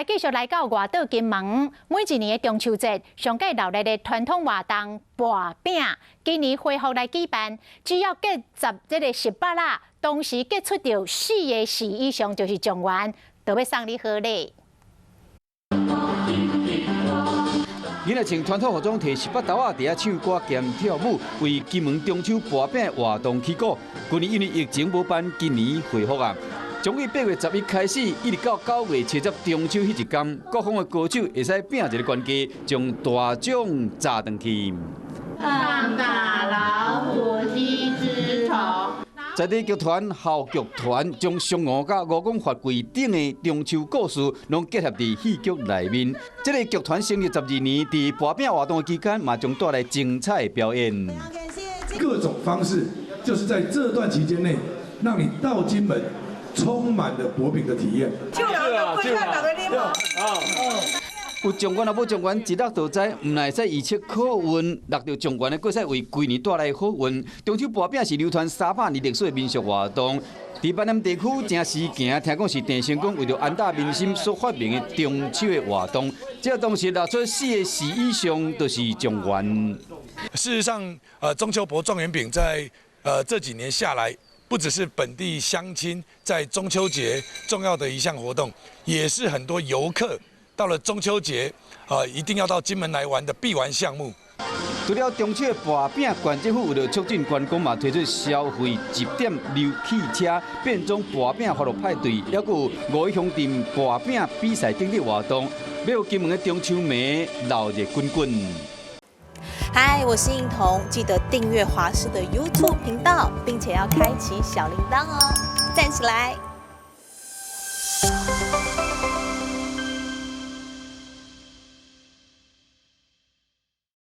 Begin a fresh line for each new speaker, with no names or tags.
來繼續來到外島金門，每一年的中秋節，上蓋熱鬧的傳統活動博餅，今年恢復來舉辦，只要結十這个18啦，同時結出著四个字以上就是狀元，就欲送你好禮。
囡仔穿傳統服裝，提18兜仔佇遐唱歌兼跳舞，為金門中秋博餅活動起鼓。舊年因為疫情無辦，今年恢復啊！將於8月11開始，一直到9月70中秋彼一天，各方的高手會使拚一个懸低，將大獎炸轉去。
棒打老虎雞枝頭。
在地劇團、校劇團將嫦娥佮吳剛伐桂等的中秋故事，攏結合佇戲劇內面。這个劇團成立12年，佇博餅活動的期間，嘛將帶來精彩表演。
各種方式，就是在這段期間內，讓你到金門，充滿了博餅的體驗。
有狀元啊，無狀元，一落就知，毋但會使預測考運，落著狀元的，閣使為規年帶來好運。中秋博餅是流傳300年歷史的民俗活動，佇閩南地區誠時行，聽講是鄭成功為著安撫民心所發明的中秋的活動。這當時落出四个字以上，就是狀元。
事實上，中秋博狀元餅在這幾年下來，不只是本地鄉親在中秋節重要的一項活動，也是很多遊客到了中秋節，一定要到金門來玩的必玩項目。
除了中秋的博餅，縣政府為了促進觀光，嘛推出消費集點溜汽車變裝博餅歡樂派對，抑閣有五邑鄉鎮博餅比賽等等活動，欲予金門的中秋暝鬧熱滾滾。
嗨，我是應彤，記得訂閱華視的 YouTube 頻道，並且要開啟小鈴鐺哦，讚起來！